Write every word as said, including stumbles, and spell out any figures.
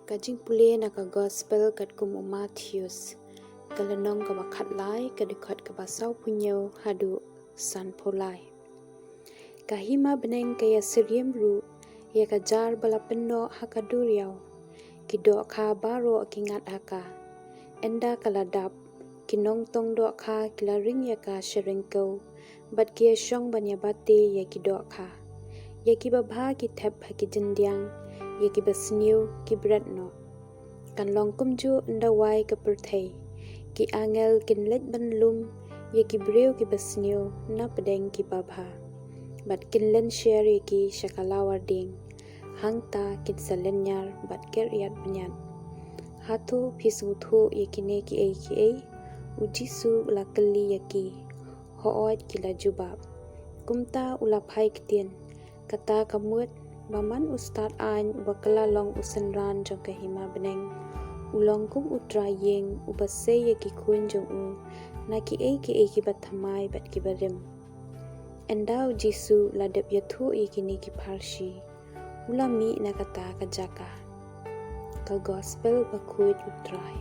Ka jingpule na ka Gospel katkum u Mathaios, ka lynnong kaba khatlai, ka dkhot kaba sawphew hynñiew haduh sanphew lai. Ka hima bneng ka ïasyriem ruh ïa ka jar ba la pynnoh ha ka duriaw. Ki dohkha baroh ki ngat ha ka. Ynda ka la dap, ki nongtong dohkha ki la ring ïa ka sha ryngkew, bad ki ïashong ban ïabate ïa ki dohkha. Ïa ki babha ki thep ha ki jyndiang, ïa ki basniew ki bret noh. Kan long kumjuh ynda wai ka pyrthei. Ki angel kin leit ban lum ïa ki briew ki basniew na pdeng ki babha, bad kin lynsher ïa ki sha ka lawar dieng. Hangta kin sa lynñiar bad kyrïat bniat. Hato phi sngewthuh ïa kine kiei kiei? U Jisu u la kylli ïa ki. Hooid, ki la jubab. Kumta u la phai ktien, kata ka mut ba man u stad aiñ uba kylla long u synran jong ka hima bneng u long kum u trai ïing uba sei ïa ki khun jong u na kiei kiei kiba thymmai bad kiba rim. Ynda u Jisu u la dep ïathuh ïa kine ki pharshi, u la mih na kata ka jaka. Ka Gospel bakhuid u Trai.